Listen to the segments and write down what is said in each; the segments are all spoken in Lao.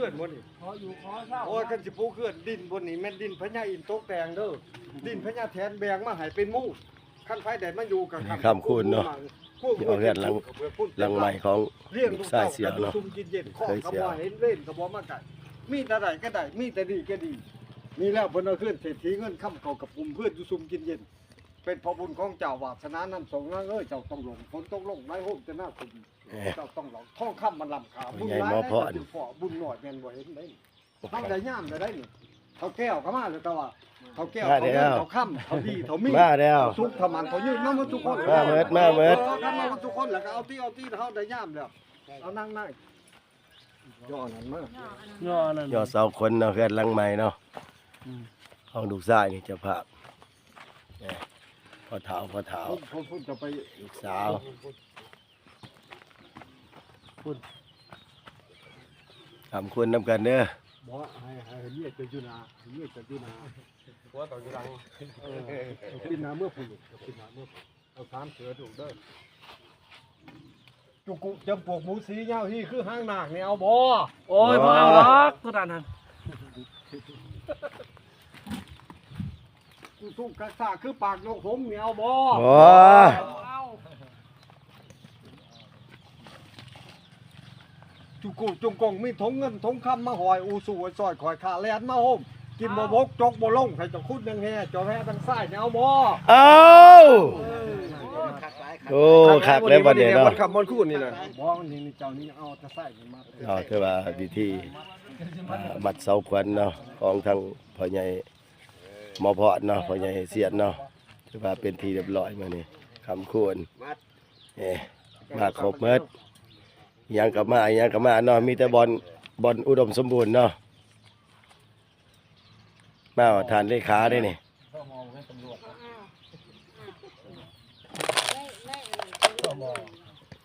ືອນບໍ່ນີ້? ຂໍຢູ່ຂໍເຊົາ. ໂອ້ຍ ຄັນຊິປູກເຮືອນ ດິນບ່ອນນີ້ແມ່ນດິນພະຍາອິນຕົກແຕ່ງເດີ, ດິນພະຍາແຖນແບ່ງມາໃຫ້ເປັນມູນ. ຄັນໃຜໄດ້ມາຢູ່ກໍຄ້ຳຄູນເນາະ. ເອົາເຮືອນຫຼັງ ຫຼັງໃໝ່ຂອງລູກຊາຍເສຍເນາະ. ເຄີຍເສຍ ມີແຕ່ໄດ້ກໍໄດ້ ມີແຕ່ດີກໍດີ. ນີ້ແລ້ວເພິ່ນເອົາເຮືອນເສດຖີເງິນຄຳເຂົ້າກັບກຸ່ມເພື່ອນຢູ່ຊຸມກິນເຢັນ. ເປັນເພາະບຸນຂອງເຈົ້າ ວາດສະໜານຳສົ່ງນາງເອີຍ. ເຈົ້າຕ້ອງລົງ ຝົນຕົກລົງໄຫຼໂຮມແຕ່ໜ້າຄຸນ. ເຈົ້າຕ້ອງເລົ່າ ທອງຄຳມັນລ້ຳຄ່າ. ບຸນຫຼາຍແມ່ນເຈົ້າຈຶ່ງພໍ້ ບຸນນ້ອຍແມ່ນບໍ່ເຫັນເດ້. ເຮົາໄດ້ຍາມໄດ້ໄດ໋ນີ້. ເຖົ້າແກ້ວກໍມາແລ້ວ ແຕ່ວ່າເຖົ້າແກ້ວ ເຖົ້າເງິນ ເຖົ້າຄຳ ເຖົ້າດີ ເຖົ້າມີ ເຖົ້າສຸກ ເຖົ້າໝັ້ນ ເຖົ້າຍືນ ມາໝົດທຸກຄົນ. ມາໝົດ ມາໝົດ ເອີ ມາໝົດທຸກຄົນ. ແລ້ວກໍເອົາຕິ ເອົາຕິ ເຮົາໄດ້ຍາມແລ້ວ. ເອົານາງ ນາງ ຍໍອັນນັ້ນມາ ຍໍອັນນັ້ນ ຍໍເສົາຂົນເນາະ. ເຮືອນຫຼັງໃໝ່ເນາະ ອືມ ຂອງລູກຊາຍນີ້ ເຈົ້າພາບ. ເອີ ພໍ່ເຖົ້າ ພໍ່ເຖົ້າ ພຸ້ນ ພຸ້ນ ພຸ້ນ ເຈົ້າໄປ ລູກສາວ ພຸ້ນ ທຳຄຸນນຳກັນເດີ. ບໍ່ ໃຫ້ ໃຫ້ເມຍເຈົ້າຢູ່ໜ້າ ໃຫ້ເມຍເຈົ້າຢູ່ໜ້າ ຜົວເຈົ້າຢູ່ຫຼັງ. ເອີ ເອົາປິ່ນໜ້າເມືອພຸ້ນ ເອົາປິ່ນໜ້າເມືອພຸ້ນ. ເອົາສາມເທື່ອລູກເດີ. ຈຸກຸຈຳປວກໝູສີຍາວຮີ້ຄືຫາງນາກນີ້ເອົາບໍ່? ໂອ້ຍ ບໍ່ເອົາດອກ ໂຕນັ້ນຫັ້ນ. ຈຸກຸກັກສາຄືປາກນົກຫົງນີ້ເອົາບໍ່? ບໍ່ ບໍ່ເອົາ. ຈຸກຸຈຸກກົງມີຖົງເງິນຖົງຄຳມາຫ້ອຍ ອູສູ່ຊ່ອຍຂ້ອຍຂ້າແລ່ນມາໂຮມ ກິນບໍ່ບົກ ຈົກບໍ່ລົງ ໃຫ້ເຈົ້າຂຸດດັ່ງແຮ່ ເຈົ້າແຮ່ດັ່ງຊາຍ ແນວບໍ່? ເອົາ ໂອ້ ຄັກແລ້ວບັດນີ້ເນາະ ວັນຄ່ຳວັນຄູນນີ້ນະ. ບໍ່ ນີ້ ນີ້ເຈົ້ານີ້ເອົາແຕ່ຊາຍນີ້ມາ. ເອົາ ຖືວ່າພິທີ ອ່າ ມັດເສົາຂວັນເນາະ ຂອງທາງພໍ່ໃຫຍ່ໝໍພອນເນາະ ພໍ່ໃຫຍ່ສຽນເນາະ ຖືວ່າເປັນທີ່ຮຽບຮ້ອຍມື້ນີ້ ຄ່ຳຄູນ. ເອີ ມາຄົບໝົດ ຫຍັງກໍມາ ຫຍັງກໍມາເນາະ ມີແຕ່ບ່ອນ ບ່ອນອຸດົມສົມບູນເນາະ. ມາວ່າທ່ານເລຂາເດ້ນີ້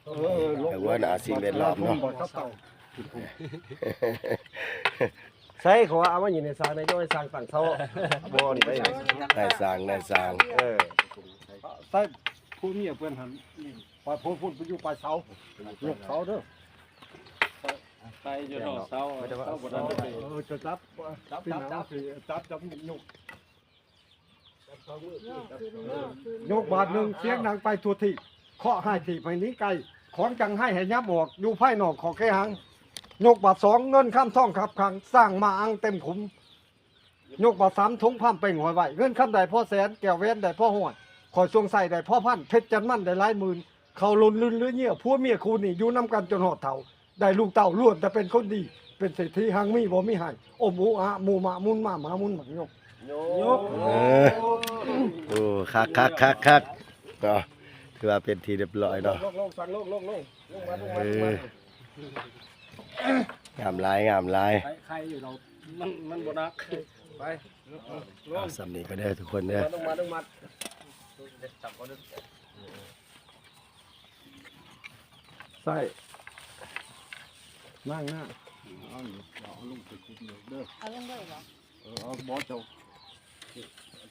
ເອີ ເອີ ຫົວໜ້າສິ່ງແວດລ້ອມເນາະ. ໃສ່ເຂົາວ່າເອົາມາຢູ່ໃນສ້າງໃນ ເຈົ້າໃຫ້ສ້າງຕັ້ງເສົາບໍ່ນີ້ໄດ້. ນາຍສ້າງ ນາຍສ້າງ ເອີ ໃສ່ຜູ້ເມຍເພິ່ນຫັ້ນ ໄປພຸ້ນ ພຸ້ນ ໄປຢູ່ປາຍເສົາ ຍົກເສົາເດີ. ໃສ່ຢູ່ນອກເສົາ ເສົາບໍ່ໄດ້. ເອີ ຈະຈັບ ຈັບ ຈັບ ຈັບ ຈັບ ຍົກ ຍົກບາດໜຶ່ງ ສຽງດັງໄປທົ່ວທີ່ ເຄາະຮ້າຍທີ່ໄປໜີໄກ ຂອງຈັ່ງຮ້າຍໃຫ້ຫຍັບອອກ ຢູ່ພາຍນອກຂໍແຄຫັງ. ຍົກບາດສອງ ເງິນຄຳທອງຄັບຂັງ ສ້າງມາອັງເຕັມຂຸມ. ຍົກບາດສາມ ຖົງພາມເປ່ງຫ້ອຍໄວ້ ເງິນຄຳໄດ້ພໍແສນ ແກ້ວແຫວນໄດ້ພໍຮ້ອຍ ຂ້ອຍຊ່ວງໃຊ້ໄດ້ພໍພັນ ເພັດຈັນມັນໄດ້ຫຼາຍໝື່ນ ເຂົ້າລຸນລືນລືເຍຍ ຜົວເມຍຄູ່ນີ້ຢູ່ນຳກັນຈົນຮອດເຖົ້າ ໄດ້ລູກເຕົ້າລ້ວນແຕ່ເປັນຄົນດີ ເປັນເສດຖີຮັ່ງມີບໍ່ມີໄຫ ອົມອຸອະມຸມະມຸນມາມາມຸນໝາກຍົກ ຍົກ ເອີ ໂອ້ ຄັກໆໆໆ ເນາະ ຖືວ່າເປັນທີ່ຮຽບຮ້ອຍເນາະ ລົງໆ ສັ່ງລົງໆ ລົງມາ ລົງມາ ເອີ ງາມຫຼາຍ ງາມຫຼາຍ ໄຄຢູ່ດອກ ມັນ ມັນບໍ່ໜັກ ໄປ ເອົາສ່ຳນີ້ກໍເດີທຸກຄົນເດີ ລົງມາ ລົງມາ ໃສ່ ນັ່ງນະ ເອົາ ເອົາລົງໄປກິນເດີ ເອົາລົງເລີຍບໍ່? ເອີ ເອົາບໍ່ເຈົ້າ